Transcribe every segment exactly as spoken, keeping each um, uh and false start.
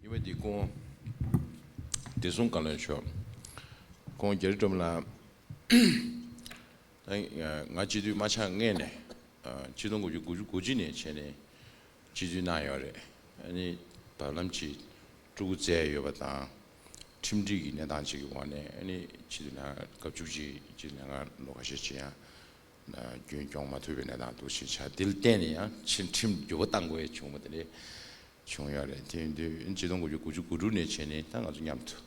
ཉི་མ་འདི་སྐུ་ངོ་བདེ་སྲུང་བཀའ་བློན་མཆོག་སྐུ་ངོ་རྒྱ་རི་སྒྲོལ་མ་ལགས། ད་ང་སྤྱི་འཐུས་མ་ཆགས་སྔས་ནས་ཆིག་སྟོང་དགུ་བརྒྱ་དགུ་བཅུ་གོ་གཅིག་ནས་བྱས་ནས་སྤྱི་འཐུས་གནང་ཡོད་རེད། ཨ་ནི་བར་ལམ་གྱི་ཕྲུ་གུ་བཙས་ཡོད་པ་དང་ཁྲིམས་སྒྲིག་གི་གནས་སྟངས་ཅིག་གི་འོག་ནས་ཨ་ནི་སྤྱི་འཐུས་ལྷན་ཁག་སྐབས་བཅུ་གཅིག་སྤྱི་འཐུས་ལྷན་ཁང་ལོ་ཁ་ཤས་ཅིག་ཡང་རྒྱུན་སྐྱོང་མ་ཐུབ་པའི་གནས་སྟངས་འདུག་ཕྱིན་ཆད་དེ་ལ་བརྟེན་ནས་ཡང་ཕྱིར་ཁྲིམས་འགྱུར་བ་གཏང་དགོས་བྱུང་བ་དེ་འདྲ་བྱུང་ཡོད་རེད། དེ་ཡིན་དུས་སྤྱི་སྟོང་དགུ་བརྒྱ་དགུ་བཅུ་གོ་དྲུག་ནས་བྱས་ནས་ད་ང་ཚོ་མཉམ་དུ་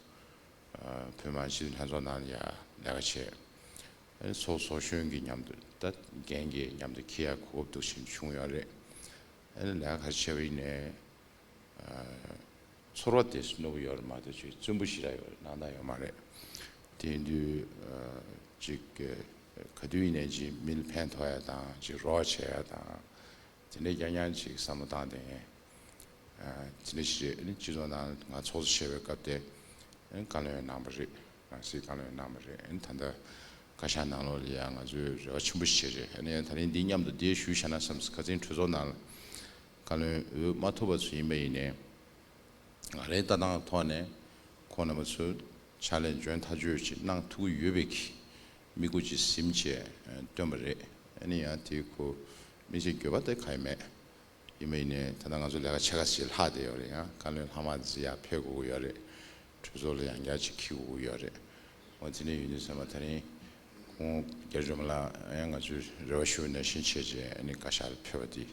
བོད་མི་སྤྱི་འཐུས་ལྷན་ཚོགས་ནང་ལ་ཡང་ལས་ཀ་བྱས། ཚོགས་གཙོ་གཞོན་གྱི་མཉམ་དུ་ད་འགན་གྱི་མཉམ་དུ་འཁྱེར་ཡ་གོ་སྐབས་འདུག་ཕྱིན་བྱུང་ཡོད་རེད། ལས་ཀ་ག་རེ་བྱས་པ་ཡིན་ནའི། ཚོར་བ་དེ་རྣོ་པོ་ཡོད་རེད་མ་གཏོགས་ཅིག་བཙན་པོ་ཞེ་དྲག་ཡོད་རེད་སྣང་དག་ཡོད་མ་རེད། དེ་ཡིན་དུས་ཅིག་ག་དུས་ཡིན་ནའི་ཅིག་མི་ལ་ཕན་ཐོགས་ཡ་དང་ཅིག་རོགས་བྱེད་ཡ་དང་དེ་འདྲའི་རྐྱང་རྐྱང་ཅིག་བསམ་བློ་བཏང་སྟེ་དེ་འདྲ་ཞིག་རེད། ནི་སྤྱི་ཚོགས་ནང་ང་ཚོགས་གཙོ་བྱས་པའི་སྐབས་དེ་བཀའ་བློན་གནང་བ་རེད། རང་སྲིད་བཀའ་བློན་གནང་བ་རེད། ད་ལྟ་བཀའ་ཤག་ནང་ལོགས་ལ་ཡང་ང་ཚོས་རེ་བ་ཆེན་པོ་བྱེད་རེད། ཨ་ནི་ད་རིང་འདི་མཉམ་དུ་འདི་ཞུས་བཞག་ན་བསམ། ཁ་སང་གྲོས་ཚོགས་ནང་ལ་བཀའ་བློན་འོས་མ་ཐོབ་པ་ཚོ་ཡིན་པ་ཡིན་ནའི་ང་རའི་ལྟ་སྟངས་ཐོག་ནས་ཁོང་རྣམ་པ་ཚོས་ཕྱག་ལས་འཇོན་ཐག་ཆོད་ཅིག་གནང་ཐུབ་ཀྱི་ཡོད་པའི་གི་དམིགས་ཡུལ་ཅིག་ཟིན་བྱས་བཏོན་པ་རེད། ཨ་ནི་ཡང་དེའི་ཁོ་དམིགས་བསལ་འགྱོད་པ་དེ་གང་ཡང་མེད། ཡིན་པ་ཡིན་ནའི་ད་ལྟ་ང་ཚོ་ལས་ཀ་ཆེ་ཁག་ཅིག་ལྷག་བསྡད་ཡོད་རེད། ཡང་བཀའ་བློན་ལྷག་མ་ཅིག་ཡར་ཕེབས་དགོས་ཀྱི་ཡོད་རེད། གྲོས་ཚོགས་ལ་ཡང་བསྐྱར་ཅིག་འཁྱེར་དགོས་ཀྱི་ཡོད་རེད། འོ་དེ་འདྲ་ཡིན་དུས་ཙམ་པ་ད་རིང་ཁོང་རྒྱ་རི་སྒྲོལ་མ་ལགས་ཡང་ང་ཚོས་རེ་བ་ཞུ་ནང་བཞིན་བྱས་རྗེས་ཨ་ནི་བཀའ་ཤག་ལ་ཕེབས་པ་དེ་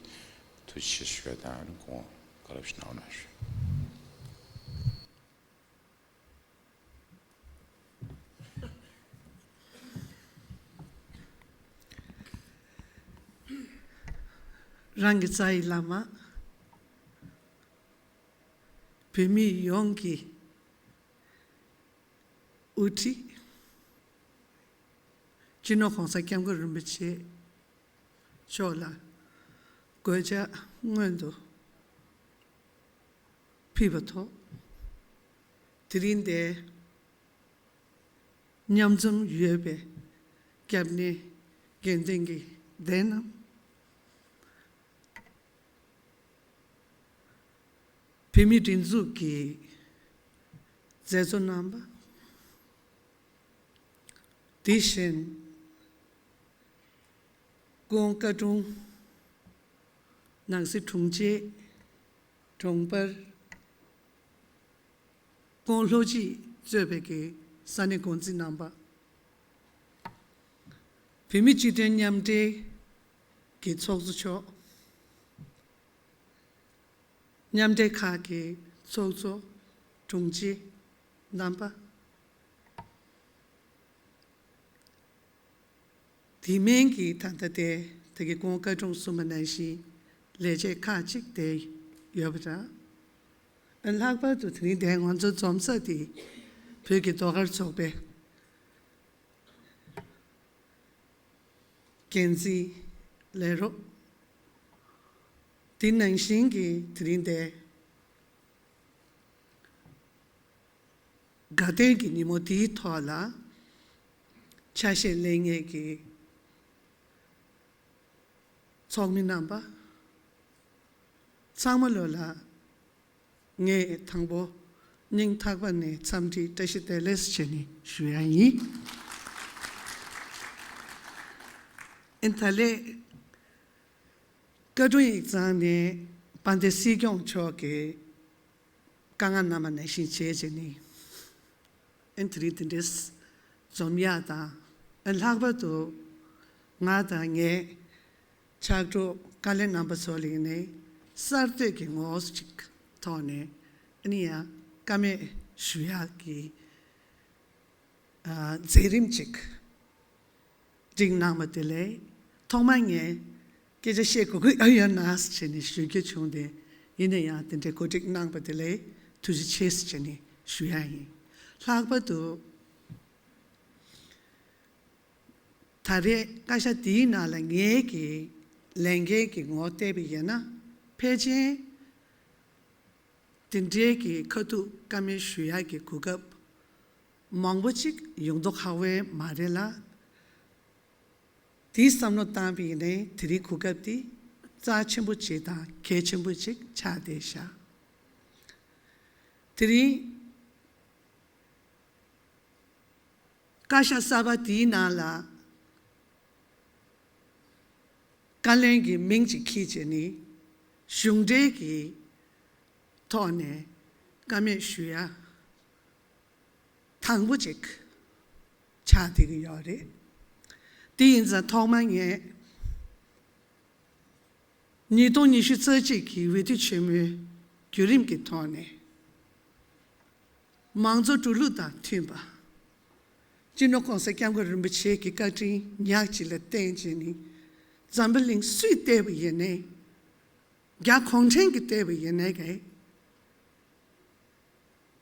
ཐུགས་རྗེ་ཆེ་ཞུ་ཡ་དང་ཨ་ནི་ཁོང་བཀའ་སློབ་ཞིག་གནང་རོགས་གནང་ཞུ། རང་གི་རྩ་བའི་བླ་མ། བོད་མི་ཡོངས་ཀྱི་དབུ་ཁྲིད། སྤྱི་ནོར་༸གོང་ས་༸སྐྱབས་མགོན་རིན་པོ་ཆེ་མཆོག་ལ་གུས་ཕྱག་སྔོན་དུ་ཕུལ་བ་ཐོག་དེ་རིང་འདིར་མཉམ་འཛོམས་ཡོད་པའི་སྐྱབས་གནས་དགེ་འདུན་གྱི་སྡེ་རྣམས། བོད་མིའི་སྒྲིག་འཛུགས་ཀྱི་མཛད་གཙོ་རྣམ་པ། དེ་བཞིན་སྐུ་ངོ་བཀའ་དྲུང་ནང་སྲིད་དྲུང་ཆེ། དྲུང་འཕར། སྐུ་ངོ་ལྷོ་སྤྱི་གཙོས་པའི་གི་ས་གནས་འགོ་འཛིན་རྣམ་པ། བོད་མི་སྤྱི་མཐུན་མཉམ་འབྲེལ་གྱི་ཚོགས་གཙོ་མཆོག་མཉམ་འབྲེལ་ཁག་གི་ཚོགས་གཙོ་དྲུང་ཆེ་རྣམ་པ། དེ་མིན་གྱི་ད་ལྟ་དེ་དེ་གི་སྐུ་ངོ་བཀའ་དྲུང་གསུངས་པ་ནང་བཞིན་ལས་བྱེད་ཁག་ཅིག་དེ་ཡོད་པ་འདྲ། ལྷག་པར་དུ་དེ་རིང་དེ་ང་ཚོ་འཛོམས་ས་དེ་བོད་ཀྱི་ཟློས་གར་ཚོགས་པའི་འགན་འཛིན་ལས་རོགས། དེ་ནང་བཞིན་གྱི་དེ་རིང་དེ་དགའ་ལྡན་གྱི་ཉིན་མོ་དེའི་ཐོག་ལ་ཆ་ཤས་ལེན་མཁན་གྱི་ཚོགས་མི་རྣམ་པ་ཚང་མ་ལོ་ལ་ངས་དང་པོ་སྙིང་ཐག་པ་ནས་འཚམས་འདྲི་བཀྲ་ཤིས་བདེ་ལེགས་ཞེས་ནས་ཞུ་ཡ་ཡིན། ཨིན་ད་ལས་བཀའ་དྲུང་ཡིག་ཚང་ནས་དཔལ་ལྡན་སྲིད་སྐྱོང་མཆོག་གི་བཀའ་མངགས་གནང་བ་ནང་བཞིན་བྱས་བྱས་ནས། ཨན་དེ་རིང་དེ་འདྲའི་འཛོམས་ཡག་དང་། ཨན་ལྷག་པར་དུ་ང་དང་ངའི་ཕྱག་རོགས་བཀའ་བློན་རྣམ་པ་ཚོ་ལ་ཡིན་ནའི་གསར་གཏོད་ཀྱི་ངོ་བོ་ཅིག་ཐོག་ནས་ཨ་ནི་ཡང་བཀའ་མོལ་ཞུ་ཡག་གི་ཨ་མཛད་རིམ་ཅིག་སྒྲིག་གནང་བ་དེ་ལས་ཐོག་མར་ངས་སྐད་ཆ་བཤད་དགོས་ཀྱི་ཨ་ཡོད་ན་ཟེར་ནས་ཞུ་རྒྱུ་བྱུང་སྟེ། ཡིན་ན་ཡང་དེ་འདྲའི་གོ་སྒྲིག་གནང་བ་དེ་ལས་ཐུགས་རྗེ་ཆེ་ཟེར་ནས་ཞུ་ཡག་ཡིན། ལྷག་པར་དུ་ད་རེས་བཀའ་ཤག་འདིའི་ནང་ལ་ངའི་གི་ལས་འགན་གྱི་ངོ་བོ་བལྟས་པ་ཡིན་ན་ཕལ་ཆེར་དེ་འདྲའི་གི་ཁ་ཐུག་བཀའ་མོལ་ཞུ་ཡག་གི་གོ་སྐབས་མང་པོ་ཅིག་ཡོང་མདོག་ཁ་པོ་མ་རེད་ལ། དེའི་བསམ་བློ་བཏང་པ་ཡིན་ནའི་དེ་རིང་གོ་སྐབས་དེ་རྩ་ཆེན་པོ་ཅིག་དང་གལ་ཆེན་པོ་ཅིག་ཆགས་བསྡད་ཤག་དེ་རིང་བཀའ་ཤག་གསར་པ་དེའི་ནང་ལ་བཀའ་བློན་གྱི་མིང་ཅིག་འཁྱེར་བྱས་ནས་གཞུང་འབྲེལ་གྱི་ཐོག་ནས་བཀའ་མོལ་ཞུ་ཡ་དང་པོ་ཅིག་ཆགས་བསྡད་ཀྱི་ཡོད་རེད། དེ་ཡིན་ཙང་ཐོག་མར་ངས་ཉིས་སྟོང་ཉི་ཤུ་རྩ་གཅིག་གི་འོས་བསྡུ་ཆེན་མོའི་བརྒྱུད་རིམ་གྱི་ཐོག་ནས་མང་གཙོ་འགྲོ་ལུགས་དང་མཐུན་པ། སྤྱི་ནོར་༸གོང་ས་༸སྐྱབས་མགོན་རིན་པོ་ཆེ་གི་བཀའ་དྲིན་ཉག་གཅིག་ལ་བརྟེན་བྱས་ནས་འཛམ་བུ་གླིང་སུས་བལྟས་པ་ཡིན་ནའི། རྒྱ་གུང་ཁྲན་གྱིས་བལྟས་པ་ཡིན་ནའི་གས།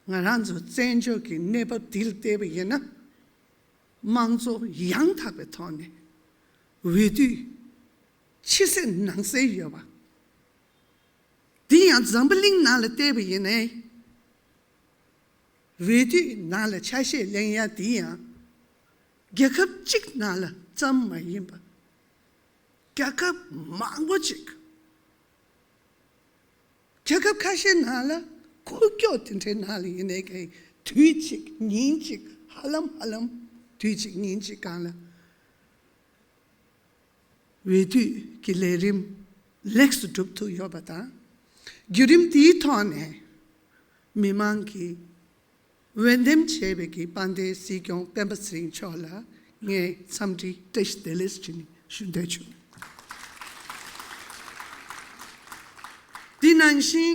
ང་རང་ཚོ་བཙན་བྱོལ་གྱི་གནས་བབ་འདི་ལ་བལྟས་པ་ཡིན་ན། དམངས་གཙོ་ཡང་དག་པའི་ཐོག་ནས་འོས་བསྡུ་ཕྱི་གསལ་ནང་གསལ་ཡོད་པ། འདི་ཡང་འཛམ་བུ་གླིང་ནང་ལ་བལྟས་པ་ཡིན་ནའི། འོས་བསྡུ་ནང་ལ་ཆ་ཤས་ལེན་ཡ་འདི་ཡང་རྒྱལ་ཁབ་གཅིག་ནང་ལ་ཙམ་མ་ཡིན་པ། རྒྱལ་ཁབ་མང་པོ་ཅིག་རྒྱལ་ཁབ་ཁ་ཤས་ནང་ལ་ཁུག་ཀྱོག་དེ་འདྲའི་ནང་ལ་ཡིན་ནའི་གའི་དུས་གཅིག་ཉིན་གཅིག་ཧ་ལམ་ཧ་ལམ་དུས་གཅིག་ཉིན་གཅིག་སྒང་ལ་འོས་བསྡུ་གི་ལས་རིམ་ལེགས་སུ་གྲུབ་ཐུབ་ཡོད་པ་དང་། བརྒྱུད་རིམ་དེའི་ཐོག་ནས་མི་མང་གིས་འོས་འདེམས་བྱས་པའི་གི་དཔལ་ལྡན་སྲིད་སྐྱོང་སྤེན་པ་ཚེ་རིང་མཆོག་ལ་ངས་འཚམས་འདྲི་བཀྲ་ཤིས་བདེ་ལེགས་ཞུ་ནས་ཞུ་འདོད་བྱུང་། འདི་ནང་བཞིན་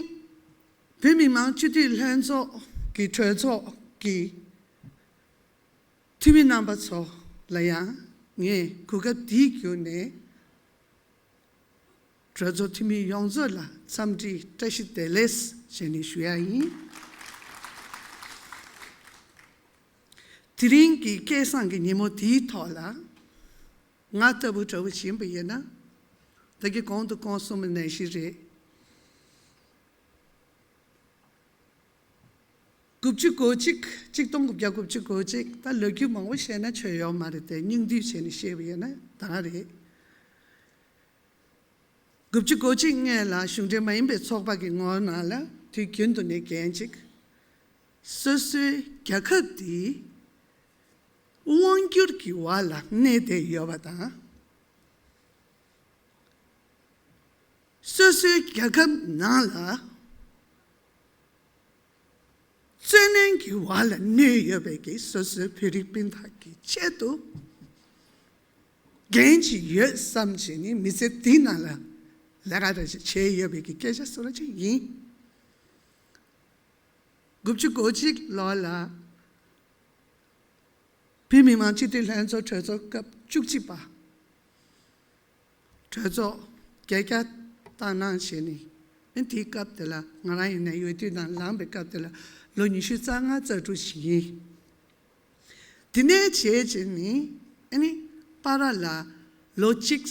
བོད་མི་མང་སྤྱི་འཐུས་ལྷན་ཚོགས་ཀྱི་གྲོས་ཚོགས་ཀྱི་འཐུས་མི་རྣམ་པ་ཚོ་ལ་ཡང་ངས་གོ་སྐབས་འདིའི་བརྒྱུད་ནས་གྲོས་ཚོགས་འཐུས་མི་ཡོངས་རྫོགས་ལ་འཚམས་འདྲི་བཀྲ་ཤིས་བདེ་ལེགས་ཞེས་ནས་ཞུ་ཡ་ཡིན། དེ་རིང་གི་སྐལ་བཟང་གི་ཉིན་མོ་འདིའི་ཐོག་ལ་ང་ལྟ་བུ་འདྲ་བོ་ཡིན་པ་ཡིན་ན། ད་གིན་གོང་དུ་སྐོང་སོང་བ་ནང་བཞིན་རེད། དགུ་བཅུ་གོ་གཅིག་གཅིག་སྟོང་དགུ་བརྒྱ་དགུ་བཅུ་གོ་གཅིག་ད་ལོ་རྒྱུས་མང་པོ་བཤད་ན་ཆོ་ཡོད་མ་རེད་དེ། སྙིང་བསྡུས་བྱས་ནས་བཤད་པ་ཡིན་ན་ད་ག་རེད། དགུ་བཅུ་གོ་གཅིག་སྔོན་ལ་གཞུང་འབྲེལ་མ་ཡིན་པའི་ཚོགས་པ་གི་ངོས་ནང་ལ་དུས་རྒྱུན་དུ་ནས་འགན་གཅིག་སོ་སོའི་རྒྱལ་ཁབ་འདི་དབང་སྒྱུར་གྱི་འོག་ལ་གནས་བསྡད་ཡོད་པ་དང་། སོ་སོའི་རྒྱལ་ཁབ་ནང་ལ་བཙན་གནོན་གྱི་འོག་ལ་གནས་ཡོད་པའི་གི་སོ་སོའི་བོད་རིགས་སྤུན་ཟླ་གི་ཆེད་དུ་འགན་ཅིག་ཡོད་བསམ་བྱས་ནས་མི་ཚེ་འདི་ནང་ལ་ལས་ཀ་རེ་ཞིག་བྱས་ཡོད་པའི་གི་སྐད་ཆ་བཟོ་འདྲ་ཅིག་ཡིན། དགུ་བཅུ་གོ་གཅིག་ལོ་ལ་བོད་མི་མང་སྤྱི་འཐུས་ལྷན་ཚོགས་གྲོས་ཚོགས་སྐབས་བཅུ་གཅིག་པ། གྲོས་ཚོགས་བརྒྱད་བརྒྱ་བཏང་གནང་བྱས་ནས། ཨ་ནི་དེའི་སྐབས་དེ་ལ་ང་རང་ཡིན་ན་འོས་བསྡུ་ནང་ལངས་པའི་སྐབས་དེ་ལ་ལོ་ཉི་ཤུ་རྩ་ལྔ་རྩ་དྲུག་ཞིག་ཡིན། དེ་ནས་བྱས་བྱས་ནས་ཨ་ནི་བར་ལ་ལོ་གཅིག་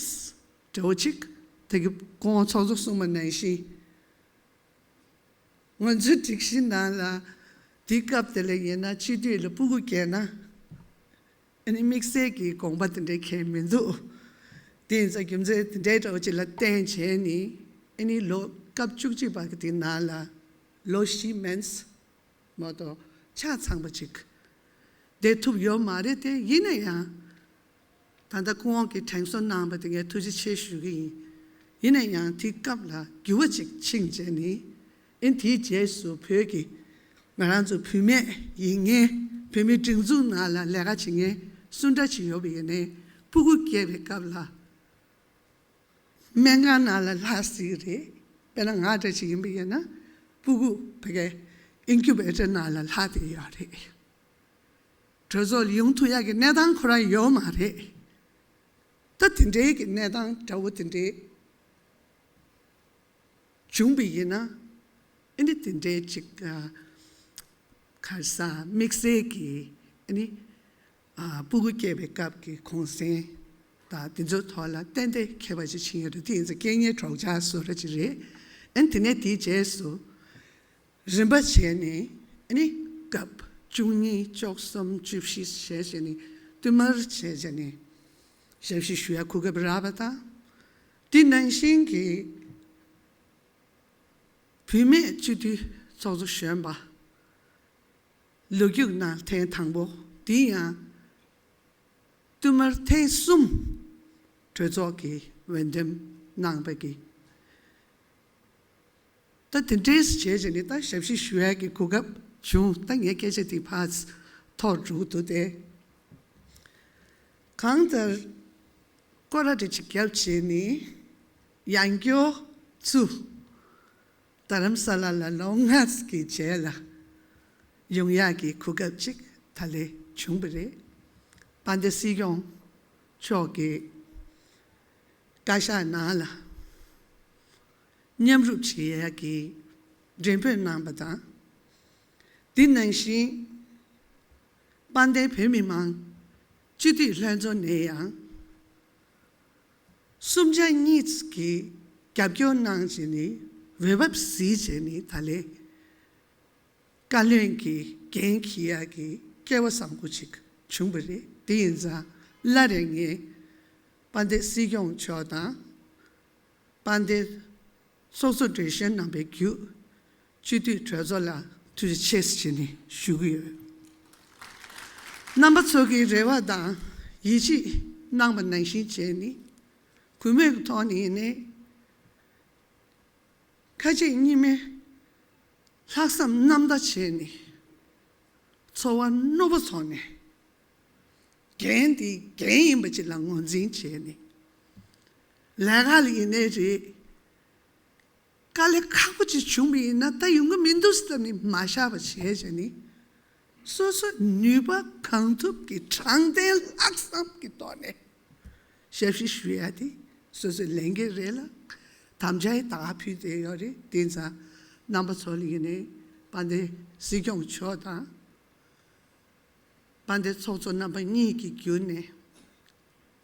འདྲ་བོ་ཅིག་དེ་གི་གོང་ཚོགས་གཙོ་གསུངས་པ་ནང་བཞིན། ང་ཚོའི་སྒྲིག་གཞི་ནང་ལ་དེའི་སྐབས་དེ་ལ་ཡིན་ན་སྤྱི་འཐུས་ལ་སྤུ་གུ་སྐྱེས་ན་ཨ་ནི་དམིགས་བསལ་གྱི་དགོངས་པ་དེ་འདྲའི་འཁྱེར་མི་འདུག་དེ་ཡིན་ཙང་རྒྱུ་མཚན་དེ་འདྲའི་འདྲ་བོ་ཅིག་ལ་བརྟེན་བྱས་ནས་ཨ་ནི་ལོ་སྐབས་བཅུ་གཅིག་པ་གི་དེ་ནང་ལ་ལོ་བཞི་མིན་མ་གཏོགས་ཆ་ཚང་པ་ཅིག་བསྡད་ཐུབ་ཡོད་མ་རེད་དེ། ཡིན་ན་ཡང་ད་ལྟ་སྐུ་དབང་གིས་དྲན་གསོ་གནང་བ་དེ་ངས་ཐུགས་རྗེ་ཆེ་ཞུ་གི་ཡིན། ཡིན་ན་ཡང་དེའི་སྐབས་ལ་འགྱུར་བ་ཅིག་ཕྱིན་བྱས་ནས་ཨ་ནི་དེའི་རྗེས་སུ་བོད་ཀྱི་ང་རང་ཚོ་བུད་མེད་ཡིན་མཁན་བོད་མིའི་སྒྲིག་འཛུགས་ནང་ལ་ལས་ཀ་བྱེད་མཁན་སུ་འདྲ་ཅིག་ཡོད་པ་ཡིན་ནའི་སྤུ་གུ་སྐྱེས་པའི་སྐབས་ལ་སྨན་ཁང་ནང་ལ་ལྷག་སྲིད་རེད། དཔེར་ན་ང་འདྲ་ཅིག་ཡིན་པ་ཡིན་ན་སྤུ་གུ་བོད་སྐད་ཨིན་ཀུ་བེ་ཊར་ནང་ལ་ལྷག་བསྡད་ཡོད་རེད། གྲོས་ཚོགས་ལ་ཡོང་ཐུབ་ཡག་གི་གནས་སྟངས་ཁོ་རང་ཡོད་མ་རེད། ད་དེ་འདྲའི་གི་གནས་སྟངས་འདྲ་བོ་དེ་འདྲའི་བྱུང་བ་ཡིན་ན་ཨ་ནི་དེ་འདྲའི་ཅིག་ཨ་ག་རེ་ཟ་དམིགས་བསལ་གྱི་ཨ་ནི་ཨ་སྤུ་གུ་སྐྱེས་པའི་སྐབས་ཀྱི་གུང་སེང་དང་དེ་ཚོའི་ཐོག་ལ་ཏན་ཏན་ཁྱད་པར་ཅིག་ཕྱིན་ཡོད་རེད། དེ་ཡིན་ཙང་སྐད་གཉེར་གྲོགས་ཆགས་བཟོ་འདྲ་ཅིག་རེད། ཨ་ནི་དེ་ནས་དེའི་རྗེས་སུ། རིམ་པ་བྱས་ནས་ཨ་ནི་སྐབས་བཅུ་གཉིས་བཅུ་གསུམ་བཅུ་བཞི་བྱས་བྱས་ནས་བསྟུད་མར་བྱས་བྱས་ནས་ཞབས་ཕྱི་ཞུ་ཡ་གོ་སྐབས་རག་པ་དང་། དེ་ནང་བཞིན་གྱི་བུད་མེད་སྤྱི་འཐུས་ཚོགས་གཙོ་གཞོན་པ་ ལོ་རྒྱུས་ནང་ཐེངས་དང་པོ་དེ་ཡང་བསྟུད་མར་ཐེངས་གསུམ་གྲོས་ཚོགས་ཀྱིས་འོས་འདེམས་གནང་བ་གི། ད་དེ་འདྲས་བྱས་བྱས་ནས་ད་ཞབས་ཕྱི་ཞུ་ཡག་གི་གོ་སྐབས་བྱུང་། ད་ངའི་སྐད་ཆ་དེ་ཕར་ཐོག་འགྲོ་གི་འདུག་སྟེ། གང་ལྟར་སྐོར་ར་འདྲ་ཅིག་བརྒྱབ་བྱས་ནས་ཡང་བསྐྱར་ཚུར་རྡ་རམ་ས་ལ་ལ་ལོ་ལྔ་གི་རྗེས་ལ་ཡོང་ཡག་གི་གོ་སྐབས་ཅིག་ད་ལས་བྱུང་བ་རེད། དཔལ་ལྡན་སྲིད་སྐྱོང་མཆོག་གིས་བཀའ་ཤག་ནང་ལ་མཉམ་རུབ་བྱེད་ཡག་གི་འགྲེམས་སྤེལ་གནང་བ་དང་། འདི་ནང་བཞིན་དཔལ་ལྡན་བོད་མི་མང་སྤྱི་འཐུས་ལྷན་ཚོགས་ནས་ཡང་གསུམ་ཆ་གཉིས་ཀྱི་རྒྱབ་སྐྱོར་གནང་བྱས་ནས་འོས་བབ་གཟིགས་བྱས་ནས་ད་ལས་བཀའ་བློན་གྱི་འགན་འཁྱེར་ཡག་གི་སྐལ་བ་བཟང་པོ་ཅིག་བྱུང་བ་རེད། དེ་ཡིན་ཙང་སླར་ཡང་ངས་དཔལ་ལྡན་སྲིད་སྐྱོང་མཆོག་དང་། དཔལ་ལྡན་ཚོགས་གཙོ་སྦྲེལ་ཞན་གནང་བའི་བརྒྱུད་སྤྱི་འཐུས་གྲོས་ཚོགས་ལ་ཐུགས་རྗེ་ཆེ་ཟེར་ནས་ཞུ་གི་ཡོད། རྣམ་པ་ཚོ་གི་རེ་བ་དང་ཡིད་ཆེས་གནང་བ་ནང་བཞིན་བྱས་ནས་གུས་མོས་ཀྱི་ཐོག་ནས་ཡིན་ནའི་ཁ་ལྕེ་གཉིས་མེད་ལྷག་བསམ་རྣམ་དག་བྱས་ནས་འཚོ་བ་རྣོ་པོ་ཚོགས་ནས། འགན་འདི་འགན་ཡིན་པ་ཅིག་ལ་ངོས་འཛིན་བྱས་ནས། ལས་ཀ་ལ་ཡིན་ནའི་རེད། དཀའ་ལས་ཁག་པོ་ཅིག་བྱུང་བ་ཡིན་ན་ད་ཡོང་གི་མི་འདུག་ཟེར་ནས་མ་བཞག་པ་བྱས་བྱས་ནས། སོ་སོ་ནུས་པ་གང་ཐུབ་ཀྱིས་དྲང་བདེན་ལྷག་བསམ་གྱི་ཐོག་ནས་ཞབས་ཕྱི་ཞུ་ཡ་དེ་སོ་སོའི་ལས་འགན་རེད་ལ། དམ་བཅའ་ཡི་ད་ག་ཕུལ་བསྡད་ཡོད་རེད། དེ་ཙང་རྣམ་པ་ཚོ་ལ་ཡིན་ནའི་དཔལ་ལྡན་སྲིད་སྐྱོང་མཆོག་དང་། དཔལ་ལྡན་ཚོགས་གཙོ་རྣམ་པ་གཉིས་ཀྱི་བརྒྱུད་ནས་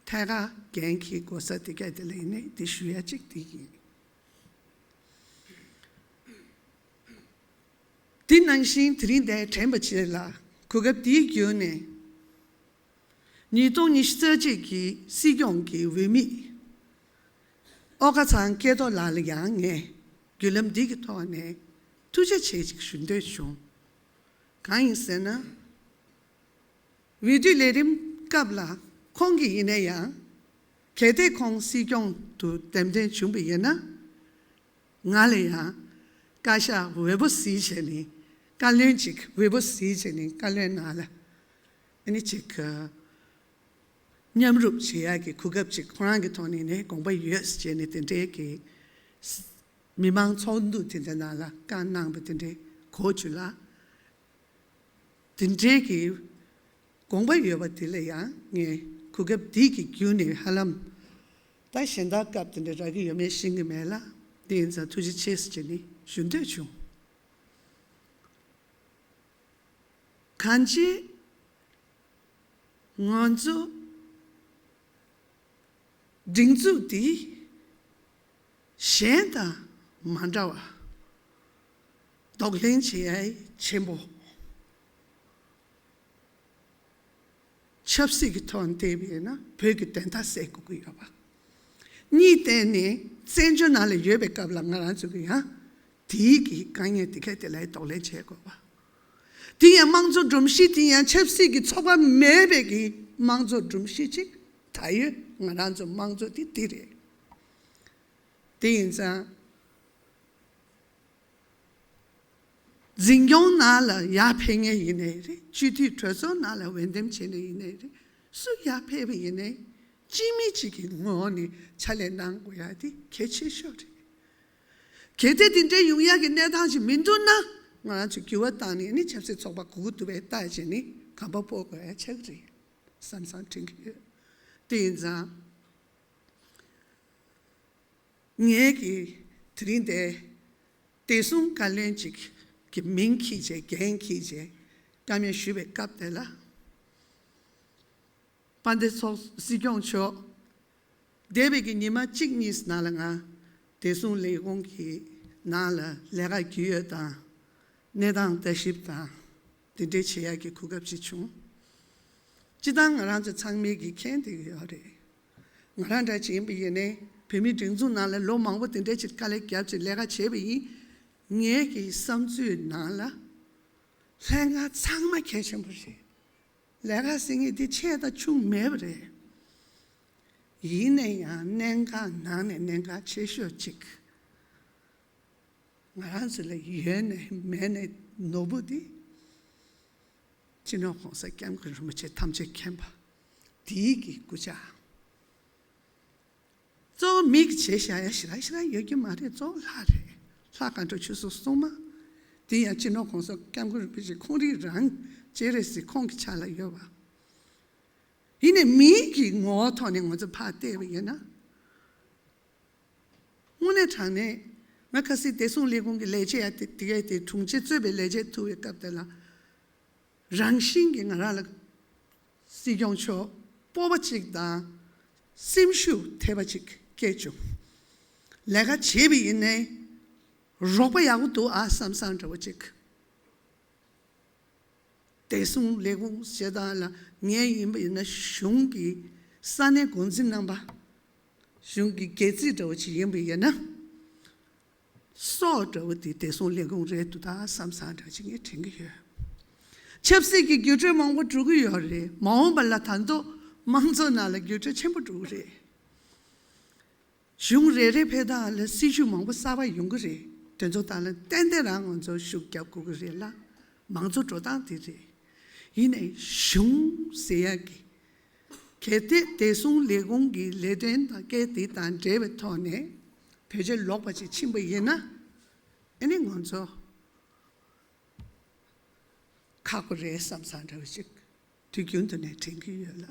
ཐད་ཀར་འགན་འཁྱེར་དགོས་ས་དེ་ག་དེ་ལ་ཡིན་ནའི་དེ་ཞུ་ཡ་གཅིག་དེ་ཡིན། དེ་ནང་བཞིན་དེ་རིང་འདིར་དྲན་པ་བྱེད་ལ་གོ་སྐབས་འདིའི་བརྒྱུད་ནས་ཉིས་སྟོང་ཉི་ཤུ་རྩ་གཅིག་གི་སྲིད་སྐྱོང་གི་འོས་མི་ཨོ་ཁ་ཚང་སྐལ་རྡོར་ལགས་ལ་ཡང་ངས་བརྒྱུད་ལམ་འདི་གི་ཐོག་ནས་ཐུགས་རྗེ་ཆེ་ཞིག་ཞུ་འདོད་བྱུང་། གང་ཡིན་ཟེར་ན། འོས་བསྡུ་ལས་རིམ་སྐབས་ལ་ཁོང་གིས་ཡིན་ན་ཡང་། གལ་ཏེ་ཁོང་སྲིད་སྐྱོང་དུ་འདེམས་ཐོན་བྱུང་བ་ཡིན་ན། ང་ལ་ཡང་བཀའ་ཤག་འོས་པོ་གཟིགས་བྱས་ནས་བཀའ་བློན་ཅིག་འོས་པོ་གཟིགས་བྱས་ནས་བཀའ་བློན་ནང་ལ་ཨ་ནི་ཅིག་མཉམ་རུབ་བྱེད་ཡག་གི་གོ་སྐབས་ཅིག་ཁོ་རང་གི་ཐོག་ནས་ནས་དགོངས་པ་ཡོད་ཟེར་བྱས་ནས་དེ་འདྲའི་གི་མི་མང་ཚོགས་འདུ་དེ་འདྲ་ནང་ལ་བཀའ་གནང་བ་དེ་འདྲའི་གོ་བྱུང་ལ། དེ་འདྲའི་གི་དགོངས་པ་ཡོད་པ་དེ་ལ་ཡང་ངས་གོ་སྐབས་འདི་གི་བརྒྱུད་ནས་ཧ་ལམ་ད་གཞན་དག་སྐབས་དེ་འདྲ་རག་གི་ཡོད་མེད་ཤེས་ཀྱི་མེད་ལ། དེ་ཡིན་ཙང་ཐུགས་རྗེ་ཆེ་ཟེར་བྱས་ནས་ཞུ་འདོད་བྱུང་། གང་ཅི་ང་ཚོ་སྒྲིག་འཛུགས་འདི་གཞན་དང་མ་འདྲ་བ་གདོང་ལེན་བྱེད་ཡ་ཆེན་པོ། ཆབ་སྲིད་ཀྱི་ཐོག་ནས་བལྟས་པ་ཡིན་ན་བོད་ཀྱི་བདེན་མཐའ་གསལ་དགོས་ཀྱི་ཡོད་པ། གཉིས་བསྟན་ནས་བཙན་བྱོལ་ནང་ལ་ཡོད་པའི་སྐབས་ལ་ང་རང་ཚོ་གི་ཡང་དེའི་གི་དཀའ་ངལ་དེ་ག་དེ་ལ་གདོང་ལེན་བྱེད་དགོས་པ། དེ་ཡང་དམངས་གཙོ་སྒྲོམ་གཞི་དེ་ཡང་ཆབ་སྲིད་ཀྱི་ཚོགས་པ་མེད་པའི་གི་དམངས་གཙོ་སྒྲོམ་གཞི་ཅིག་ད་ཡོད། ང་རང་ཚོ་དམངས་གཙོ་དེ་དེ་རེད། དེ་ཡིན་ཙང་། འཛིན་སྐྱོང་ནང་ལ་ཡར་ཕེབས་མཁན་ཡིན་ནའི་རེད། སྤྱི་འཐུས་གྲོས་ཚོགས་ནང་ལ་འོས་འདེམས་བྱས་ནས་ཡིན་ནའི་རེད། སུ་ཡར་ཕེབས་པ་ཡིན་ནའི་སྤྱི་མི་གཅིག་གི་ངོས་ནས་ཕྱག་ལས་གནང་དགོས་ཡ་དེ་གལ་ཆེ་ཤོས་རེད། གལ་ཏེ་དེ་འདྲའི་ཡོང་ཡ་གི་གནས་སྟངས་ཤིག་མི་འདུག་ན་ང་རང་ཚོས་འགྱུར་བ་བཏང་ནས་ནི་ཆབ་སྲིད་ཚོགས་པ་དགོས་ཀྱི་འདུག་པས་བལྟས་བྱས་ནས་གོམ་པ་སྤོ་དགོས་ཡ་ཆགས་ཀྱི་རེད་བསམ་བསམ་དྲན་གྱི་ཡོད། དེ་ཡིན་ཙང་། ངས་ཀྱིས་དེ་རིང་འདིར་བདེ་སྲུང་བཀའ་བློན་ཅིག་གི་མིང་འཁྱེར་བྱས་འགན་འཁྱེར་བྱས་བཀའ་མོལ་ཞུས་པའི་སྐབས་དེ་ལ། དཔལ་ལྡན་ཚོགས་སྲིད་སྐྱོང་མཆོག་འདས་པའི་གི་ཉི་མ་གཅིག་གཉིས་ནང་ལ་ང་བདེ་སྲུང་ལས་ཁུངས་ཀྱི་ནང་ལ་ལས་ཀ་བརྒྱུད་ཡོད་དང་། གནས་སྟངས་ལྟ་ཞིབ་དང་དེ་འདྲའི་བྱེད་ཡག་གི་གོ་སྐབས་ཅིག་བྱུང་། སྤྱིར་བཏང་ང་རང་ཚོ་ཚང་མས་ཀྱི་མཁྱེན་བསྡད་ཀྱི་ཡོད་རེད། ང་རང་འདྲ་ཅིག་ཡིན་པ་ཡིན་ནའི་བོད་མིའི་སྒྲིག་འཛུགས་ནང་ལ་ལོ་མང་པོ་དེ་འདྲ་ཅིག་དཀའ་ལས་བརྒྱབ་ཅིག་ལས་ཀ་བྱས་པ་ཡིན། ངའི་གི་བསམ་ཚུལ་ནང་ལ་ ལྷན་ཁང་ཚང་མ་གལ་ཆེན་པོ་རེད། ལས་ཀ་ཟེར་མཁན་དེ་ཆེ་དང་ཆུང་མེད་པ་རེད། ཡིན་ན་ཡང་གནད་འགག་ནང་ནས་གནད་འགག་ཆེ་ཤོས་གཅིག་ང་རང་ཚོ་ལ་ཡོད་ནས་མེད་ནས་ནོར་བུ་འདི། སྤྱི་ནོར་༸གོང་ས་༸སྐྱབས་མགོན་རིན་པོ་ཆེ་ཐམས་ཅད་མཁྱེན་པ་དེའི་གི་སྐུ་ཕྱྭ། གཙོ་བོ་མིག་བྱེད་བཞག་ཡ་ཞེ་དྲག་ཞེ་དྲག་ཡོད་ཀྱི་མ་རེད། གཙོ་བོ་ལྷ་རེད། ལྷ་མཁའ་འགྲོ་ཆོས་སྲུང་སྲུང་མ། དེ་ཡང་སྤྱི་ནོར་༸གོང་ས་༸སྐྱབས་མགོན་རིན་པོ་ཆེ་ཁོང་རང་རང་སྤྱན་རས་གཟིགས་ཁོང་གི་ཕྱག་ལ་ཡོད་པ། ཡིན་ནའི་མིའི་གི་ངོ་བོ་ཐོག་ནས་ང་ཚོ་ཕར་བལྟས་པ་ཡིན་ན། དངོས་གནས་དྲང་གནས་ང་ཁ་སང་བདེ་སྲུང་ལས་ཁུངས་ཀྱི་ལས་བྱེད་ཡ་དེ་དེ་གའི་དེ་དྲུང་ཆེ་གཙོས་པའི་ལས་བྱེད་ཐུག་པའི་སྐབས་དེ་ལ། རང་བཞིན་གྱིས་ང་རང་ལ་སྲིད་སྐྱོང་མཆོག་སྤོབས་པ་གཅིག་དང་སེམས་ཤུགས་ཐེབས་པ་གཅིག་སྐྱེས་བྱུང་། ལས་ཀ་བྱེད་པ་ཡིན་ནའི་རོགས་པ་ཡག་པོ་འདུག་ཨ་བསམ་བསམ་འདྲ་བོ་གཅིག་བདེ་སྲུང་ལས་ཁུངས་བྱེད་སྟངས་ལ་ངས་ཡིན་པ་ཡིན་ན་གཞུང་གི་ས་གནས་འགོ་འཛིན་རྣམ་པ། གཞུང་གི་སྒལ་ཚིགས་འདྲ་བོ་ཅིག་ཡིན་པ་ཡིན་ན། སྲོག་འདྲ་བོ་དེ་བདེ་སྲུང་ལས་ཁུངས་རེད་འདུག་ད་བསམ་བསམ་འདྲ་བོ་ཅིག་ངས་དྲན་གྱི་ཡོད། ཆབ་སྲིད་ཀྱི་བརྒྱུད་སྤྲོད་མང་པོ་འགྲོ་གི་ཡོད་རེད། མ་འོངས་པ་ལ་ད་དུང་མང་གཙོ་ནང་ལ་བརྒྱུད་སྤྲོད་ཆེན་པོ་འགྲོ་གི་རེད། གཞུང་རེ་རེ་ཕེབས་སྟངས་ལ་སྲིད་ཇུས་མང་པོ་གསར་པ་ཡོང་གི་རེད། དེ་ཚོ་དག་ལ་ཏན་ཏན་རང་ང་ཚོ་ཤུགས་རྒྱབ་དགོས་ཀྱི་རེད་ལ། མང་གཙོ་འགྲོ་སྟངས་དེ་རེད། ཡིན་ནའི་གཞུང་ཟེར་ཡག་གི་གལ་ཏེ་བདེ་སྲུང་ལས་ཁུངས་ཀྱི་ལས་དོན་དང་སྐད་དེ་དང་འབྲེལ་བའི་ཐོག་ནས་བེད་སྤྱོད་ལོག་པ་ཅིག་ཕྱིན་པ་ཡིན་ན། ཨ་ནི་ང་ཚོ་ཁག་པོ་རེད་བསམ་བསམ་འདྲ་བ་ཅིག་དུས་རྒྱུན་དུ་ནས་དྲན་གྱི་ཡོད་ལ།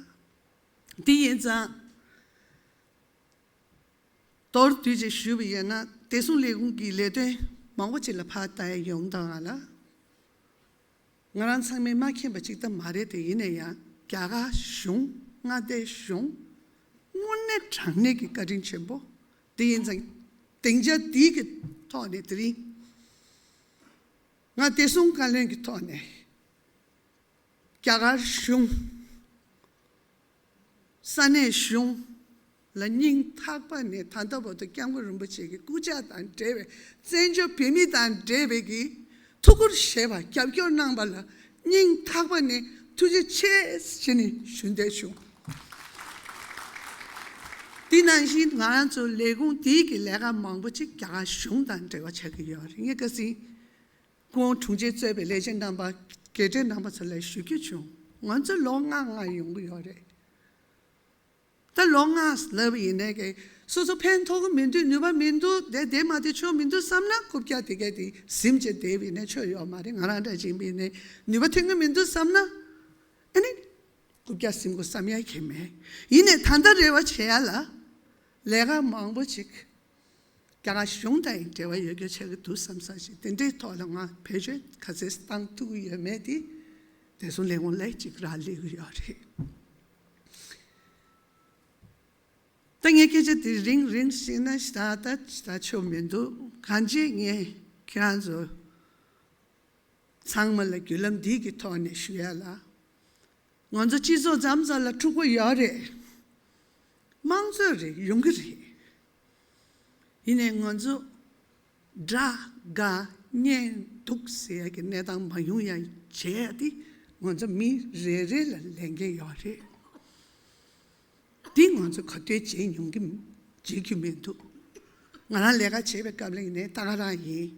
དེ་ཡིན་ཙང་། མདོར་བསྡུས་ཅིག་ཞུས་པ་ཡིན་ན་བདེ་སྲུང་ལས་ཁུངས་ཀྱི་ལས་དོན་མང་པོ་ཅིག་ལ་ཕར་ལྟ་ཡ་ཡོང་དང་ང་ལ། ང་རང་ཚང་མས་མ་མཁྱེན་པ་ཅིག་ད་མ་རེད་དེ། ཡིན་ན་ཡང་རྒྱ་གར་གཞུང་མངའ་སྡེ་གཞུང་དངོས་གནས་དྲང་གནས་ཀྱི་བཀའ་དྲིན་ཆེན་པོ་དེ་ཡིན་ཙང་སྡིངས་ཆ་འདིའི་གི་ཐོག་ནས་དེ་རིང་ང་བདེ་སྲུང་བཀའ་བློན་གྱི་ཐོག་ནས་རྒྱ་གར་གཞུང་ས་གནས་གཞུང་ལ་སྙིང་ཐག་པ་ནས་ད་ལྟ་བར་དུ་སྐྱབས་མགོན་རིན་པོ་ཆེ་གི་སྐུ་ཕྱག་དང་འབྲེལ་བའི་བཙན་བྱོལ་བོད་མི་དང་འབྲེལ་བའི་གི་ཐུགས་ཁུར་བཞེས་པ་རྒྱབ་སྐྱོར་གནང་པ་ལ་སྙིང་ཐག་པ་ནས་ཐུགས་རྗེ་ཆེ་ཞེས་ནས་ཞུ་འདོད་བྱུང་། དེ་ནང་བཞིན་ང་རང་ཚོ་ལས་ཁུངས་དེའི་གི་ལས་ཀ་མང་པོ་ཅིག་རྒྱ་གར་གཞུང་དང་འབྲེལ་བ་ཆགས་ཀྱི་ཡོད་རེད། ངས་ཁ་སང་སྐུ་ངོ་དྲུང་ཆེ་གཙོས་པའི་ལས་བྱེད་རྣམ་པ་དགེ་ཕྲན་རྣམ་པ་ཚོ་ལ་ཞུ་རྒྱུ་བྱུང་། ང་ཚོ་ལོ་ལྔ་ལྔ་ཡོང་གི་ཡོད་རེད། ད་ལོ་ལྔ་ལབ་ཡིན་ནའི་གི་སོ་སོ་ཕན་ཐོགས་ཀྱི་མི་འདུག་ནུས་པ་མི་འདུག་དེ་དེ་མ་དེ་ཆོ་མི་འདུག་བསམ་ན་རྐུབ་བཀྱག་དེ་གས་དེ་ཟིམ་བྱས་བསྡད་པ་ཡིན་ནའི་ཆོ་ཡོད་མ་རེད། ང་རང་འདྲ་ཅིག་ཡིན་པ་ཡིན་ནའི་ནུས་པ་ཐོན་གྱི་མི་འདུག་བསམ་ན་ཨ་ནི་རྐུབ་བཀྱག་ཟིམ་དགོས་བསམ་ཡ་གི་མེད། ཡིན་ནའི་ད་ལྟ་རེ་བ་བྱེད་ཡ་ལ་ལས་ཀ་མང་པོ་ཅིག་རྒྱ་གར་གཞུང་དང་ཡང་འབྲེལ་བ་ཡོད་རྒྱུ་ཆགས་ཀྱི་འདུག་བསམ་བསམ་ཞིག་དེ་འདྲའི་ཐོག་ལ་ང་བེད་སྤྱོད་ག་ཚད་བཏང་ཐུབ་ཀྱི་ཡོད་མེད་དེ་བདེ་སྲུང་ལས་ཁུངས་ལ་གཅིག་རག་ལས་ཀྱི་ཡོད་རེད། ད་ངས་སྐད་ཆ་དེ་རིང་རིང་ཞིག་ན་ཞེ་དྲག་ད་ཞེ་དྲག་ཆོ་མི་འདུག་གང་ཅི་ངས་ཁྱེད་རང་ཚོ་ཚང་མ་ལ་བརྒྱུད་ལམ་འདི་གི་ཐོག་ནས་ཞུ་ཡ་ལ། ང་ཚོ་སྤྱི་ཚོགས་མཚམས་མཚམས་ལ་འཁྲུག་པོ་ཡོད་རེད། དམངས་གཙོ་རེད། ཡོང་གི་རེད། ཡིན་ནའི་ང་ཚོ་དགྲ་དགའ་གཉེན་སྡུག་ཟེར་ཡ་གི་གནས་སྟངས་མ་ཡོང་ཡ་བྱས་ཏེ་ང་ཚོ་མི་རེ་རེ་ལ་ལས་འགན་ཡོད་རེད། འདི་ང་ཚོ་ག་དུས་བརྗེད་མྱོང་གི་བརྗེད་རྒྱུ་མི་འདུག་ང་རང་ལས་ཀ་བྱེད་པའི་སྐབས་ལ་ཡིན་ནའི་ད་ག་རང་ཡིན།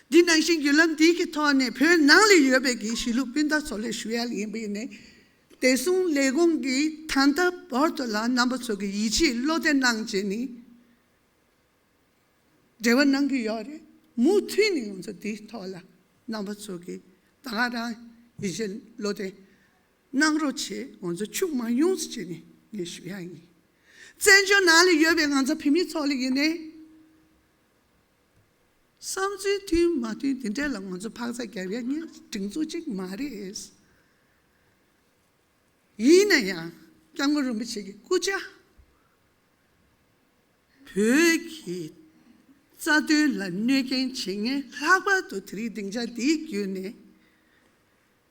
འདི་ནང་བཞིན་བརྒྱུད་ལམ་འདི་གི་ཐོག་ནས་བོད་ནང་ལ་ཡོད་པའི་གི་གཞིས་ལུས་སྤུན་ཟླ་ཚོ་ལ་ཞུ་ཡ་ཡིན་པ་ཡིན་ནའི། བདེ་སྲུང་ལས་ཁུངས་ཀྱིས་ད་ལྟ་བར་དུ་ལ་རྣམ་པ་ཚོ་གི་ཡིད་ཆེས་བློ་གཏད་གནང་བྱས་ནི། འབྲེལ་བ་གནང་གི་ཡོད་རེད། མུ་མཐུད་ནས་ང་ཚོ་འདིའི་ཐོག་ལ་རྣམ་པ་ཚོ་གིས་ད་ག་རང་ཡིད་ཆེས་བློ་གཏད་གནང་རོགས་བྱེད། ང་ཚོ་འཆུག་མ་ཡོང་ཟེར་བྱས་ནས་ངས་ཞུ་ཡ་ཡིན། བཙན་བྱོལ་ནང་ལ་ཡོད་པའི་ང་ཚོ་བོད་མི་ཚོ་ལ་ཡིན་ནའི། བསམ་ཚུལ་མཐུན་མ་མཐུན་དེ་འདྲས་ལ་ང་ཚོ་འཕག་འཚག་རྒྱབ་ཡ་ངས་སྒྲིག་འཛུགས་གཅིག་མ་རེད། ཡིན་ན་ཡང་སྐྱབས་མགོན་རིན་པོ་ཆེ་གི་སྐུ་ཕྱྭ་བོད་ཀྱི་རྩ་དོན་ལ་གནོད་སྐྱོན་བྱེད་མཁན། ལྷག་པར་དུ་དེ་རིང་སྡིངས་ཆ་འདིའི་བརྒྱུད་ནས་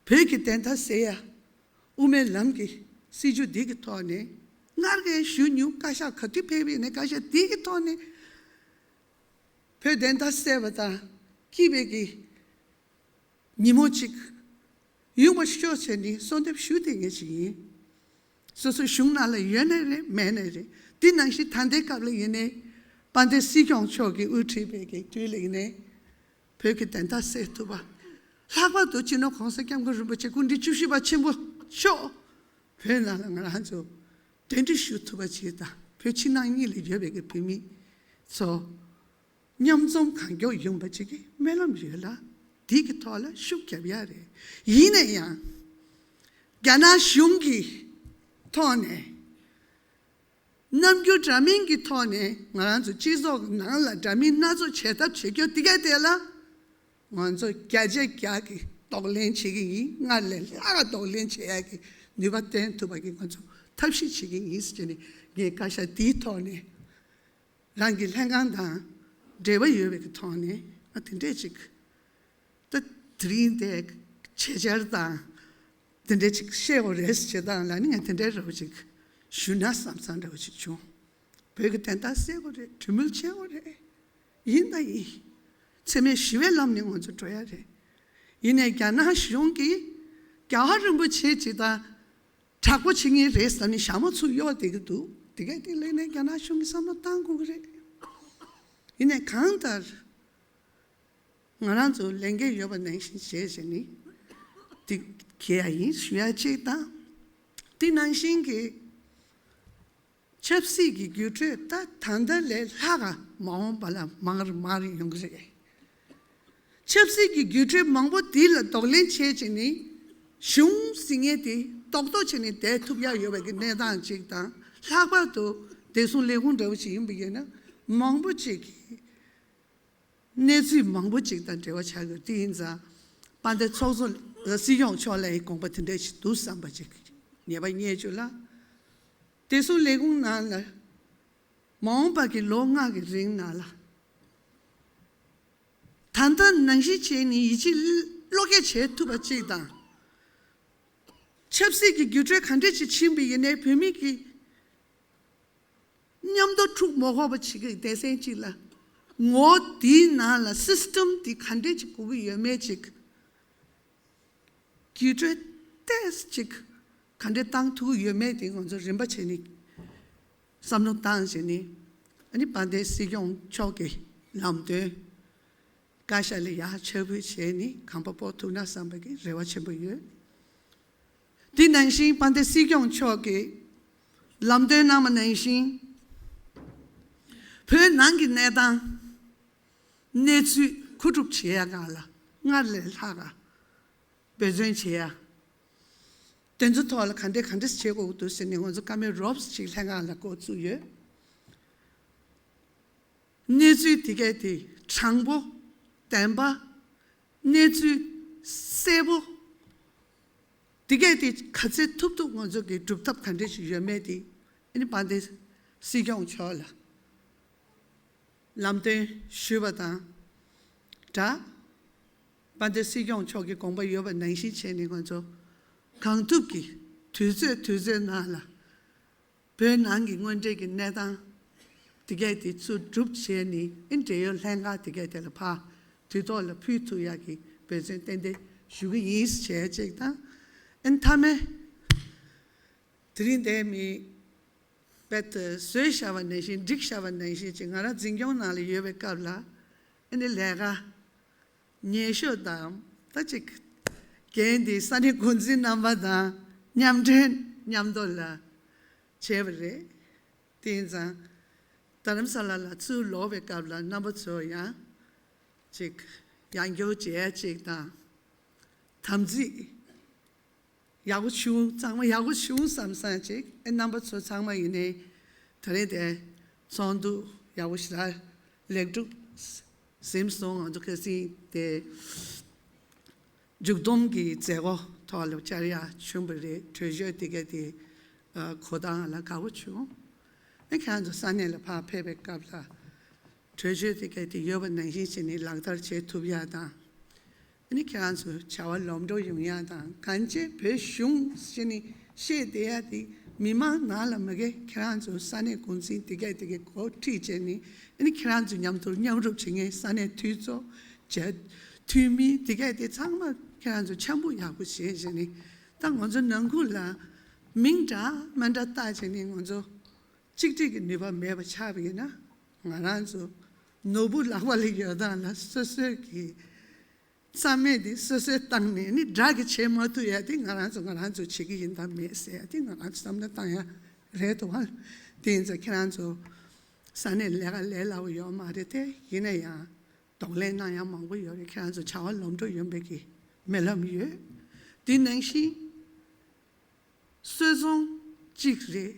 བོད་ཀྱི་བདེན་མཐའ་གསལ་ཡ་དབུ་མའི་ལམ་གྱི་སྲིད་བྱུས་འདི་གི་ཐོག་ནས་སྔར་གྱི་ཞུ་མྱོང་བཀའ་ཤག་ག་དུས་ཕེབས་པ་ཡིན་ནའི་བཀའ་ཤག་འདི་གི་ཐོག་ནས་བོད་བདེན་མཐའ་གསལ་བ་དང་སྐྱིད་པའི་གི་ཉིན་མོ་གཅིག་ཡོང་བ་ཤོག་བྱས་ནས་གསོལ་འདེབས་ཞུ་བསྡད་མཁན་ཞིག་ཡིན། སོ་སོའི་གཞུང་ནང་ལ་ཡོད་ནའི་རེད། མེད་ནའི་རེད། འདི་ནང་བཞིན་ད་ལྟའི་སྐབས་ལ་ཡིན་ནའི་དཔལ་ལྡན་སྲིད་སྐྱོང་མཆོག་གིས་དབུ་ཁྲིད་པའི་གི་དུས་ལ་ཡིན་ནའི་བོད་ཀྱི་བདེན་མཐའ་གསལ་ཐུབ་པ། ལྷག་པར་དུ་སྤྱི་ནོར་༸གོང་ས་༸སྐྱབས་མགོན་རིན་པོ་ཆེ་སྐུ་ཕྲེང་བཅུ་བཞི་པ་ཆེན་པོ་མཆོག་བོད་ནང་ལ་ང་རང་ཚོ་གདན་འདྲེན་ཞུ་ཐུབ་པ་ཅིག་དང་། བོད་ཕྱི་ནང་གཉིས་ལ་ཡོད་པའི་གི་བོད་མི་ཚོ་མཉམ་འཛོམས་གང་མགྱོགས་ཡོང་བ་ཅིག་གི་སྨོན་ལམ་ཡོད་ལ། འདི་གི་ཐོག་ལ་ཤུགས་རྒྱབ་ཡ་རེད། ཡིན་ན་ཡང་རྒྱ་ནག་གཞུང་གི་ཐོག་ནས་རྣམ་འགྱུར་འདྲ་མིན་གྱི་ཐོག་ནས་ང་རང་ཚོ་སྤྱི་ཚོགས་ནང་ལ་འདྲ་མིན་སྣ་ཚོགས་བྱེད་ཐབས་བྱེད་རྒྱུ་དེ་ག་དེ་ལ་ང་ཚོ་བརྒྱ་ཆ་བརྒྱ་གི་གདོང་ལེན་བྱེད་ཀྱི་ཡིན། སྔར་ལས་ལྷག་གདོང་ལེན་བྱེད་ཡ་གི་ནུས་པ་བཏོན་ཐུབ་པ་གི་ང་ཚོ་ཐབས་ཤེས་བྱེད་ཀྱི་ཡིན་ཟེར་ནས། ངས་བཀའ་ཤག་འདིའི་ཐོག་ནས་རང་གི་ལྷན་ཁང་དང་འབྲེལ་བ་ཡོད་པའི་གི་ཐོག་ནས་ང་དེ་འདྲས་ཅིག་ད་དེ་རིང་དེ་བྱེད་འཆར་དང་དེ་འདྲས་ཅིག་བཤད་དགོས་རེད་ཟེར་བྱེད་སྟངས་ལ་ནི་ང་དེ་འདྲས་འདྲ་བོ་ཅིག་ཞུ་ན་བསམ་བསམ་འདྲ་བོ་ཅིག་བྱུང་། བོད་ཀྱི་བདེན་མཐའ་གསལ་དགོས་རེད། གྲོས་མོལ་བྱེད་དགོས་རེད། ཡིན་དང་ཡིན། འཚེ་མེད་ཞི་བའི་ལམ་ནས་ང་ཚོ་འགྲོ་ཡ་རེད། ཡིན་ནའི་རྒྱ་ནག་གཞུང་གིས་རྒྱལ་བ་རིན་པོ་ཆེ་ཅིག་དང་དྲག་པོ་བྱེད་ངེས་རེད་བསམ་ནས་ཞྭ་མོ་ཚུར་གཡོག་བསྡད་ཀྱི་འདུག། དེ་གས་དེ་ལས་ནས་རྒྱ་ནག་གཞུང་གིས་བསམ་བློ་བཏང་དགོས་ཀྱི་རེད། ཡིན་ནའི་གང་ལྟར་ང་རང་ཚོ་ལས་འགན་ཡོད་པ་ནང་བཞིན་བྱས་བྱས་ནས་དེ་གས་ཡ་ཡིན་ཞུ་ཡ་གཅིག་དང་། དེ་ནང་བཞིན་གྱི་ཆབ་སྲིད་ཀྱི་འགྱུར་འགྲོས་ད་ད་ལྟ་ལས་ལྷག་ག་མ་འོངས་པ་ལ་མང་རུ་མང་རུ་ཡོང་གི་རེད། ཆབ་སྲིད་ཀྱི་འགྱུར་འགྲོས་མང་པོ་འདི་ལ་གདོང་ལེན་བྱས་བྱས་ནས་གཞུང་ཟེར་མཁན་དེ་རྡོག་རྡོག་བྱས་ནས་བསྡད་ཐུབ་ཡ་ཡོད་པའི་གི་གནས་སྟངས་གཅིག་དང་། ལྷག་པར་དུ་བདེ་སྲུང་ལས་ཁུངས་འདྲ་བོ་ཞིག་ཡིན་པ་ཡིན་ན་མང་པོ་ཅིག་གིས་གནས་ཚུལ་མང་པོ་ཅིག་དང་འབྲེལ་བ་ཆགས་ཡོད། དེ་ཡིན་ཙང་དཔལ་ལྡན་ཚོགས་གཙོ་སྲིད་སྐྱོང་མཆོག་ལ་ཡི་དགོངས་པ་དེ་འདྲ་ཞིག་འདུག་བསམ་པ་ཅིག་ངེས་པ་རྙེད་བྱུང་ལ། བདེ་སྲུང་ལས་ཁུངས་ནང་ལ་མ་འོངས་པ་གི་ལོ་ལྔ་གི་རིང་ནང་ལ་ད་ལྟ་ནང་བཞིན་བྱས་ནས་ཡིད་ཆེས་བློ་སྐྱེད་བྱེད་ཐུབ་པ་ཅིག་དང་། ཆབ་སྲིད་ཀྱི་འགྱུར་འགྲོས་ག་འདྲས་ཅིག་ཕྱིན་པ་ཡིན་ནའི་བོད་མི་གི་མཉམ་དུ་འཁྲུག་མ་དགོས་པ་བྱེད་ཀྱི་སྡེ་ཚན་གཅིག་ལ། ངོ་བོ་དེའི་ནང་ལ་སིས་ཊམ་དེ་ག་འདྲས་ཅིག་དགོས་ཀྱི་ཡོད་མེད་ཅིག་འགྱུར་འགྲོས་ཏོག་ཙམ་ཅིག་ག་འདྲས་བཏང་ཐུབ་ཀྱི་ཡོད་མེད་དེ་ང་ཚོ་རིམ་པ་བྱས་ནས་བསམ་བློ་བཏང་བྱས་ནས། ཨ་ནི་དཔལ་ལྡན་སྲིད་སྐྱོང་མཆོག་གི་ལམ་སྟོན་བཀའ་ཤག་ལ་ཡར་ཕྱག་ཕུལ་བྱས་ནས་གོམ་པ་སྤོ་ཐུབ་ན་བསམ་པ་གི་རེ་བ་ཆེན་པོ་ཡོད། དེ་ནང་བཞིན་དཔལ་ལྡན་སྲིད་སྐྱོང་མཆོག་གིས་ལམ་སྟོན་གནང་བ་ནང་བཞིན་བོད་ནང་གི་གནས་སྟངས་གནས་ཚུལ་མཁོ་སྒྲུབ་བྱེད་ཡ་སྒང་ལ་སྔར་ལས་ལྷག་ག་འབད་བརྩོན་བྱེད་ཡ། དེ་ཚོ་ཐོག་ལ་ག་འདྲས་ག་འདྲས་བྱེད་དགོས་འདུག་ཟེར་ནས་ང་ཚོ་བཀའ་མོལ་རོབ་ཙམ་ཅིག་ལྷན་ཁང་ལ་འགོ་བཙུགས་ཡོད། གནས་ཚུལ་དེ་གས་དེ་དྲང་པོ། བདེན་པ། གནས་ཚུལ་གསལ་པོ། དེ་གས་དེ་ག་ཚད་ཐུབ་ཐུབ་ང་ཚོ་གི་སྒྲུབ་ཐབས་ག་འདྲས་ཞིག་ཡོད་མེད་དེ་ཨ་ནི་དཔལ་ལྡན་སྲིད་སྐྱོང་མཆོག་ལ་ལམ་སྟོན་ཞུས་པ་དང་སྦྲགས། དཔལ་ལྡན་སྲིད་སྐྱོང་མཆོག་གི་དགོངས་པ་ཡོད་པ་ནང་བཞིན་བྱས་ནས་ང་ཚོ་གང་ཐུབ་ཀྱིས་དུས་ཚོད་དུས་ཚོད་ནང་ལ་བོད་ནང་གི་དངོས་འབྲེལ་གྱི་གནས་སྟངས་དེ་གས་དེ་ཚུར་སྒྲུབ་བྱས་ནས་ཨེ་འབྲེལ་ཡོད་ལྷན་ཁང་དེ་གས་དེ་ལ་ཕར་དུས་ཐོག་ལ་ཕུལ་ཐུབ་ཡག་གི་འབད་བརྩོན་ཏན་ཏན་ཞུ་གི་ཡིན་ཞེས་བྱས་ཅིག་དང་། ཨེ་མཐའ་མའི་དེ་རིང་འདས་མི་རྦད་དེ་བཟོས་བཞག་པ་ནང་བཞིན་སྒྲིག་བཞག་པ་ནང་བཞིན་ཅིག་ང་རང་འཛིན་སྐྱོང་ནང་ལ་ཡོད་པའི་སྐབས་ལ་ཨ་ནི་ལས་ཀ་ཉེ་ཤོས་དང་ད་ཅིག་འགན་འདི་ས་གནས་འགོ་འཛིན་རྣམ་པ་དང་མཉམ་འབྲེལ་མཉམ་དུ་ལ་བྱས་པ་རེད། དེ་ཡིན་ཙང་རྡ་རམ་ས་ལ་ལ་ཚུར་ལོག་པའི་སྐབས་ལ་རྣམ་པ་ཚོ་ཡང་ཅིག་ཡང་སྐྱར་མཇལ་ཅིག་དང་དམ་ཚིག་ཡག་པོ་བྱུང་། གཙང་མ་ཡག་པོ་བྱུང་བསམ་བསམ་ཅིག་ཨེ་རྣམ་པ་ཚོ་ཚང་མ་ཡིན་ནའི་ད་རེས་དེ་ཚོགས་འདུ་ཡག་པོ་ཞེ་དྲག་ལེགས་གྲུབ་ཟིན་སོང་། ང་ཚོ་ཁ་སང་དེ་མཇུག་བསྡོམས་ཀྱི་མཛད་སྒོ་ཐོག་ལ་བཅར་ཡག་བྱུང་བ་རེད། གྲོས་ཆོད་དེ་ག་དེ་གོ་སྟངས་ལ་དགའ་པོ་བྱུང་། ཨེ་ཁྱེད་རང་ཚོ་ས་གནས་ལ་ཕར་ཕེབས་པའི་སྐབས་ལ་གྲོས་ཆོད་དེ་ག་དེ་ཡོད་པ་ནང་བཞིན་བྱས་ནས་ལག་བསྟར་བྱེད་ཐུབ་ཡག་དང་། ཨ་ནི་ཁྱེད་རང་ཚོ་བྱ་བ་ལམ་འགྲོ་ཡོང་ཡག་དང་། གང་ཅི་བོད་གཞུང་ཟེར་ནས་བཤད་བསྡད་ཡག་དེ་མི་མང་ནང་ལ་མ་གི་ཁྱེད་རང་ཚོ་ས་གནས་འགོ་འཛིན་དེ་གས་དེ་གས་འགོ་ཁྲིད་བྱས་ནས་ཨ་ནི་ཁྱེད་རང་ཚོ་མཉམ་དུ་མཉམ་རུབ་བྱེད་མཁན་ས་གནས་འཐུས་ཚོགས་བྱས་ འཐུས་མི་དེ་གས་དེ་ཚང་མ་ཁྱེད་རང་ཚོ་འཆམ་པོ་ཡག་པོ་བྱས་བྱས་ནས། ད་ང་ཚོ་ནང་ཁུལ་ལ་མིང་འདྲ་མི་འདྲ་བཏགས་བྱས་ནས་ང་ཚོ་གཅིག་སྒྲིལ་གྱི་ནུས་པ་མེད་པ་ཆགས་པ་ཡིན་ན། ང་རང་ཚོ་ནོར་བུ་ལག་པ་ལ་ཡོད་སྟངས་ལ་སོ་སོའི་གི་རྩ་མེད་དེ་སོ་སོའི་བཏང་ནས་ནི་དགྲ་གིས་བྱེད་མ་ཐུབ་ཡ་དེ་ང་རང་ཚོ་ང་རང་ཚོ་བྱེད་ཀྱི་ཡིན་དང་མེད་ཟེར་ཡ་དེ་ང་རང་ཚོ་བསམ་བློ་བཏང་ཡ་རེད་འདུག་བ། དེ་ཡིན་ཙང་ཁྱེད་རང་ཚོ་ས་གནས་ལས་ཀ་ལས་སླ་པོ་ཡོད་མ་རེད་དེ། ཡིན་ན་ཡང་གདོང་ལེན་གནང་ཡ་མང་པོ་ཡོད་རེད། ཁྱེད་རང་ཚོ་བྱ་བ་ལམ་འགྲོ་ཡོང་བའི་གི་སྨོན་ལམ་ཡོད། དེ་ནང་བཞིན་སོལ་རྫོང་གཅིག་རེད།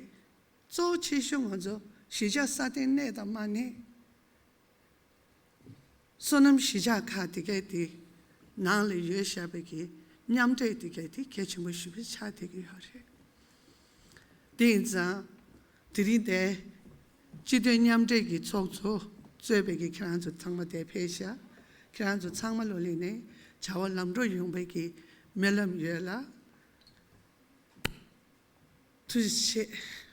གཙོ་བོ་ཆེ་ཤོས་ང་ཚོ་གཞིས་ཆགས་སྲ་བརྟན་གནས་དང་མ་གནས། སོ་ནམ་གཞིས་ཆགས་ཁག་དེ་གའི་དེ་ནང་ལ་ཡོད་བཞག་པའི་གི་མཉམ་འབྲེལ་དེ་གའི་དེ་གལ་ཆེན་པོ་ཞེ་པོ་ཆགས་བསྡད་ཀྱི་ཡོད་རེད། དེ་ཡིན་ཙང་དེ་རིང་དེ་སྤྱི་མཐུན་མཉམ་འབྲེལ་གྱི་ཚོགས་གཙོ་གཙོས་པའི་གི་ཁྱེད་རང་ཚོ་ཚང་མ་དེ་ཕེབས་ཤག་ཁྱེད་རང་ཚོ་ཚང་མ་ལོ་ལེགས་ནས་བྱ་བ་ལམ་འགྲོ་ཡོང་བའི་གི་སྨོན་ལམ་ཡོད་ལ། ཐུགས་རྗེ་ཆེ།